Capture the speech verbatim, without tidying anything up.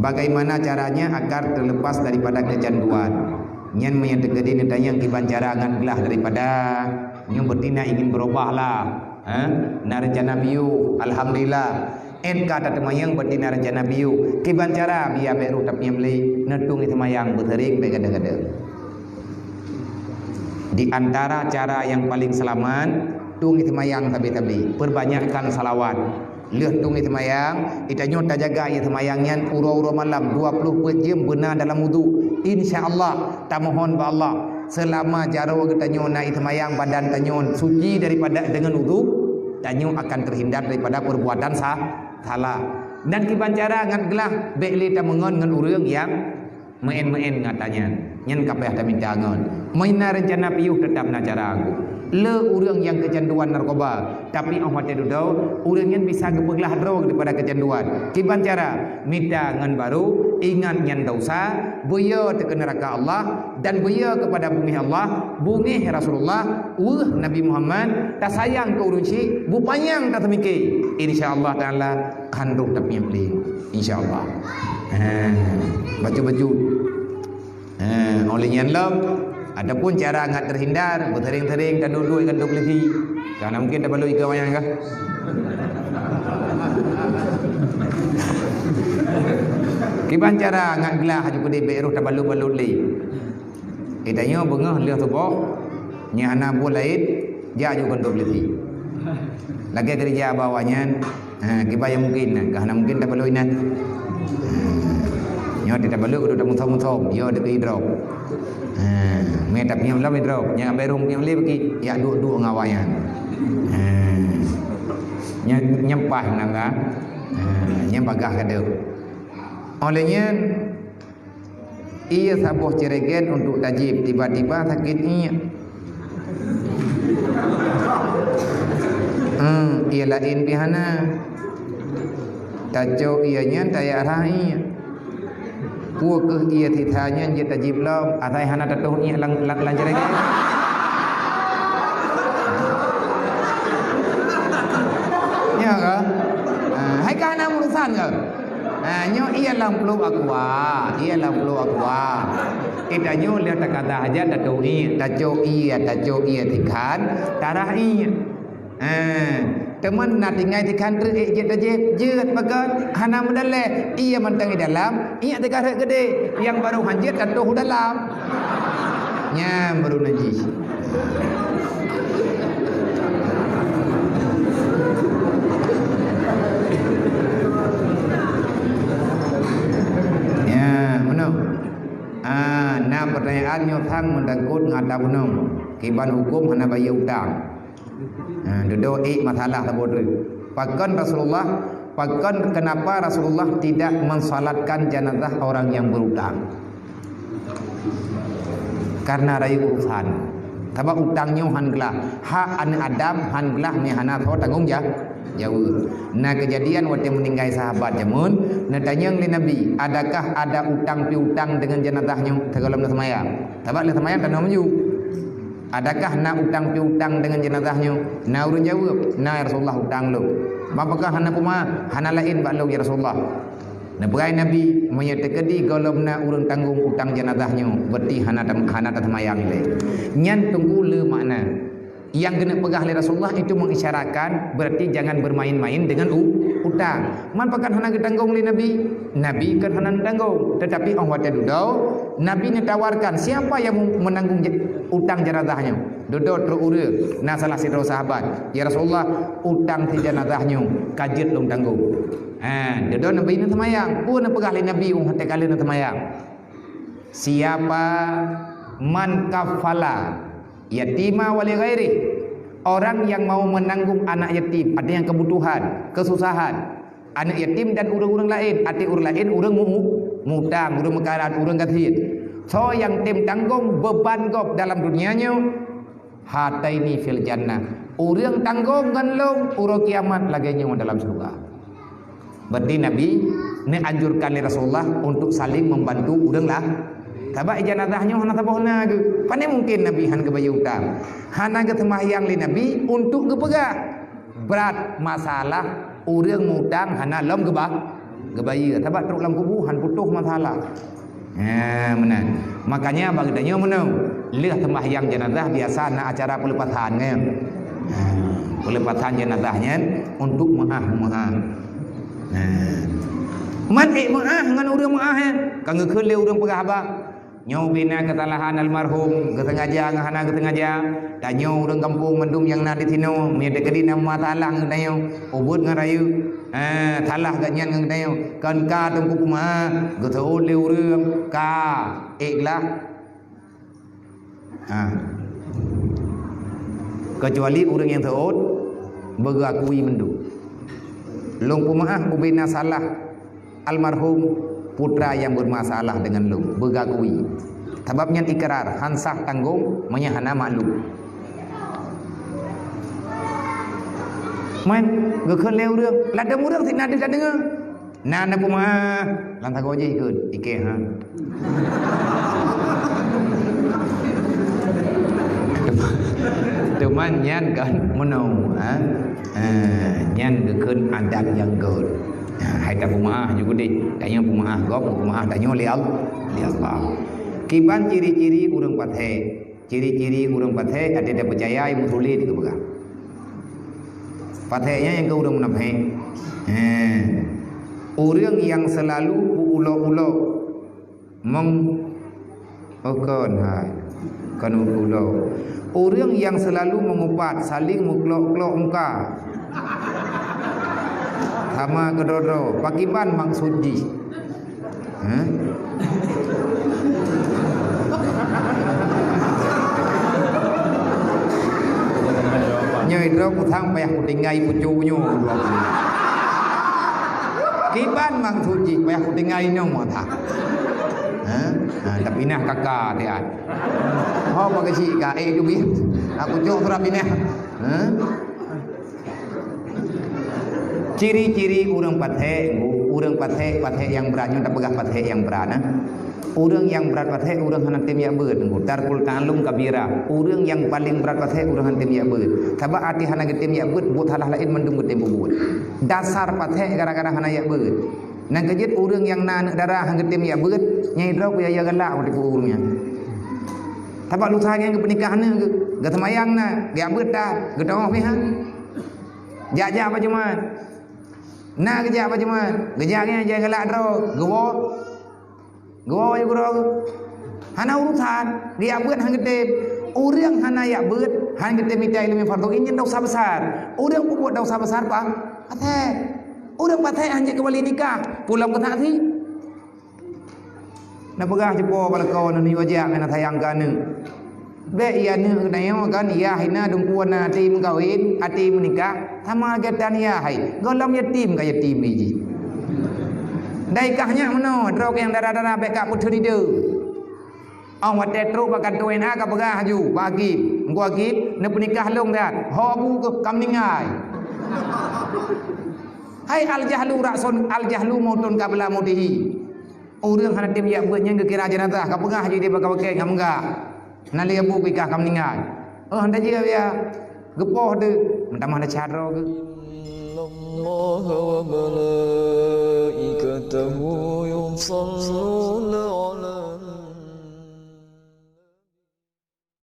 Bagaimana caranya agar terlepas daripada kecanduan? Nyan meunyo teukeudi neutanyong kiban cara ngat glah daripada nyoe, berarti na ingin berubah lah. Ha? Na rencana piôh, alhamdulillah. Ét ka tateumayang berarti na rencana piôh. Kiban cara biar bèk roh tapiep lé, neutueng seumayang beuseuring bèk gadang-gadang. Di antara cara yang paling selamat, tueng seumayang sabe-sabe, perbanyakkan salawat. Lheueh tueng seumayang, geutanyoe tajaga ie seumayang nyan uroe-uroe malam dua ploh peuet jeuem beuna dalam udhu. Insya Allah, tamohon bak Allah, seulama jaroe geutanyoe na ie seumayang, badan tanyoe suci daripada deungon udhu, tanyoe akan terhindar daripada perbuatan sa-, salah. Dan kiban cara ngat glah, bèk lé tameungon ngon ureueng nyang meu'en-meu'en ngat tanyan, nyan ka payah taminta ngon. Meunyo na rencana piôh, teutap na cara. Le ureueng nyang keucanduan narkoba, tapi 'oh watèe dudoe, ureueng nyan bisa geupeuglah droe daripada keucanduan. Kiban cara? Mita ngon barô, ingat nyan desya, beuyo teuh keu neuraka Allah, dan beuyo keupada beungèh Allah, beungèh Rasulullah, weueh Nabi Muhammad, tasayang keu ureueng syik, beupanyang taseumike. Insya Allah Taala, han roh tapiep lé. Insya Allah. Ha, bacut-bacut. Ha, 'oh lheueh nyan lom, ataupun cara ngat terhindar, beuseuring-seuring taduek-duek ngon dum lisi. Ka na mungkin tabalot ikeue awaknyan kah? Kiban cara ngat glah aju keudéh bèk roh tabalot-balot lé. Geutanyoe beungoh lheueh suboh, nyan hana buet laén, jak aju keu dum lisi. Lagèe keureuja bak awaknyan, ha, kiban nyang mungkin na, ka hana mungkin tabalot inan. Ha, nyoe tabalot keuneuk tamusom-musom, yo dikeue drop. Ha, mita piep lom drop, nyang abéh roh piep lé baki, jak duek-duek ngon awaknyan. Ha, nyan, nyan paih meunan ka. Ha, nyan bagaih ka deuh. 'Oh lheueh nyan, ie saboh ceureugen untuk tajieb, tiba-tiba sakét iek. Hmm, ie laén pih hana. Tacok ie nyan tajak rhah iek. Peu kheueh ie sisa nyan jeuet tajieb lom, asai hana tatoh iek lam, lam, lam ceureugen. Ya ka? Ha, hai ka hana urusan ka? Ha, nyoe ie lam pluek aqua, ie lam pluek aqua. Geutanyoe lheueh takadah hajat tatoh iek, tacok ie, tacok ie tikhan, tarhah iek. Ha, teuma na tinggai tikhan treuk iek jeuet tajieb, jeuet pakon, hana meudaleh, ie mantong di dalam, iek teuka rhot keudéh, nyang barô han jeuet tatoh u dalam. Nyan barô najis. Ya, meunoe. Ah, na peutanyaan nyoe sang meudangkot ngon ata bunoe. Kiban huköm hana bayeue utang. Ha, dudoe ék masalah saboh treuk. Pakon Rasulullah, pakon, kenapa Rasulullah tidak mensalatkan jenazah orang yang berutang? Karena rayeuk urusan. Sabab utang nyoe han glah. Hak aneuk Adam han glah meuhana soe tanggong ja-, jaweueb. Na keujadian watée meuninggai sahabat jameun, neutanyong lé Nabi, "Adakah ada utang piutang deungon jenazah nyoe sigohlom neuseumayang?" Sabab lheueh seumayang tanoh maju. "Adakah na utang piutang deungon jenazah nyoe?" Na ureuëng jaweueb, "Na, ya Rasulullah, utang lôn." "Pakon hana peue meu'ah?" "Hana laén bak lôn, ya Rasulullah." Neupeugah Nabi, "Meunyoe teukeudi gohlom na ureuëng tanggong utang jenazah nyoe, berarti hana tam-, hana taseumayang ilée." Nyan teungku le makna. Nyang keuneuk peugah lé Rasulullah itu mengisyaratkan, berarti jangan bermain-main dengan u-, utang. Man pakon hana geutanggong lé Nabi? Nabi kan hana neutanggong, tetapi 'oh watée dudoe, Nabi neutawarkan siapa yang menanggung ja-, utang jenazah nyoe. Dudoe trok ureuëng, na salah sidroe sahabat, "Ya Rasulullah, utang si jenazah nyoe ka jeuet lôn tanggong." Ha, dudoe Nabi neuseumayang. Peue neupeugah lé Nabi 'oh watée ka lheueh neuseumayang? Siapa, "Man kaffala yatima wa li ghairi," orang yang mau menanggung anak yatim, artinya kebutuhan, kesusahan, anak yatim dan ureuëng-ureuëng laén, arti ureuëng laén, ureuëng mu-, mutang, ureuëng meukarat, ureuëng gasien. Soe nyang tem tanggong beban gob dalam dunia nyoe, "Hataini fil jannah." Ureuëng tanggong ngon lôn uroe kiamat lagée nyoe dalam syeuruga. Berarti Nabi neuanjurkan lé Rasulullah untuk saling membantu ureuëng lah. Sabab jenazah nyoe hana saboh na geuh. Pane mungkin Nabi hana geubayeue utang. Hana geuseumbahyang lé Nabi untuk geupeugah. Brat masalah ureuëng mutang hana lom geuba-, Geubayeue, sabab trok lam kubu han putôh masalah. Ha, meunan. Makanya bagi tanyoe meunong, lheueh sembahyang jenazah biasa na acara pelepasan, kan? Ha, pelepasan jenazah nyan untuk meu'ah-meu'ah. Ha. Man ék meu'ah ngon ureuëng meu'ah, eh? Ka geukheun lé ureuëng peugah haba. Nyoe ubé na keusalahan almarhum, geusengaja ngon hana geusengaja. Tanyoe ureuëng gampông mandum nyang na di sinoe, meunyoe teukeudi na masalah ngon tanyoe, ubeuet ngon rayeuk, eh, salah geuh nyan ngon tanyoe. Kon ka teungku peumeu'ah, geuseuôt lé ureuëng, ka, ikhlas. Ha. Keucuali ureuëng nyang seuôt, beugeuakui mandum. Lôn peumeu'ah ubé na salah almarhum putra nyang bermasalah deungon lôn, beugakui. Sabab nyan ikrar, han sah tanggong meunyoe hana maklum. Man, geukheun lé ureuëng, ladôm ureuëng sit na deuh tadeungoe. Na, na peumeu'ah, lam sagoe jih ikheun, ikheun, ha. Teuma nyan kan meunoe, ha. Ha, nyan geukheun adat nyang göt. Ha, hai tapeumeu'ah ju keudeh. Tanyoe peumeu'ah gob, peumeu'ah tanyoe lé Al-, lé Allah. Kiban ciri-ciri ureuëng patéh? Ciri-ciri ureuëng patéh, até tapeucaya ilmu sulet dikeue peugah. Patéh nyan nyang keu ureuëng munafék. Ha. Ureuëng nyang seulalu peuulok-ulok. Meng-, oh, kon, hai. Kon ulo. Ureuëng nyang seulalu meungupat, saléng meuklok-klok muka. Sama keudroe-droe, pakriban maksud jih? Hah? Nyoe droe kusang payah kutinggai pucuk nyoe. Kiban maksud jih payah kutinggai nyoe mata. Ha? Ha, tapi nah kaka tiat. Ho bagi si ka, eh, jubit. Aku cok surat pinah. Ha? Ciri-ciri ureuëng patéh, ureuëng patéh, patéh nyang brat nyoe tapeugah patéh nyang brat, nah. Ureuëng nyang brat patéh, ureuëng hana tem yak beuet, tarkul ta'allum kabira. Ureuëng nyang paleng brat patéh, ureuëng hana tem yak beuet. Sabab até hana geutem yak beuet, buet salah laén mandum geutem peubuet. Dasar patéh gara-gara hana yak beuet. Nyang keujeuet ureuëng nyang na aneuëk dara han geutem yak beuet, nyang droe kuyaya galak meutipu ureuëng nyan. Sabab lusa nyan geupeunikah aneuëk geuh, geuseumayang na, geuyak beuet dah, geutongoh pih han. Jak-jak bak Jumat. Na geujak bak Jumat, geujak nyan jai galak droe, geuwoe. Geuwoe ju keudroe geuh. Hana urusan, geuyak beuet han geutem. Ureuëng hana yak beuet, han geutem mita ileumèe fardhu ain nyan desya besar. Ureuëng peubuet desya besar pang, patéh. Ureuëng patéh han jeuet keumbali nikah, pulang keu saksi. Neupeugah cupo bak lakoe neuneuk jak ngon sayang keu aneuëk. Bék iya aneuëk geutanyoe kan, iya hina dungkuan na até meukawen, até meunikah, sama lagée tan iya hai. Gohlom yatim ka yatim jih. Dai kah nyak meunoe, droe nyang dara-dara bék ka peuteun ideuh. Ong watée trok bak kantô N A ka peugah laju bak hakém, "Teungku hakém, neupeunikah lôn that." "Ho bu keuh, ka meuninggai." Hai al-jahlu ra'sun, al-jahlu mautun qabla mautihi. Ureuëng hana tem jak beuet nyan geukira jeunazah, ka peugah jih di baka-baka nyang meugah. Na lé bu keu kah ka meuninggai. Oh, hana jeuet ya. Geupoh deuh, meutamah na cadroe geuh. Innallaha wa malaikatahu yusalluna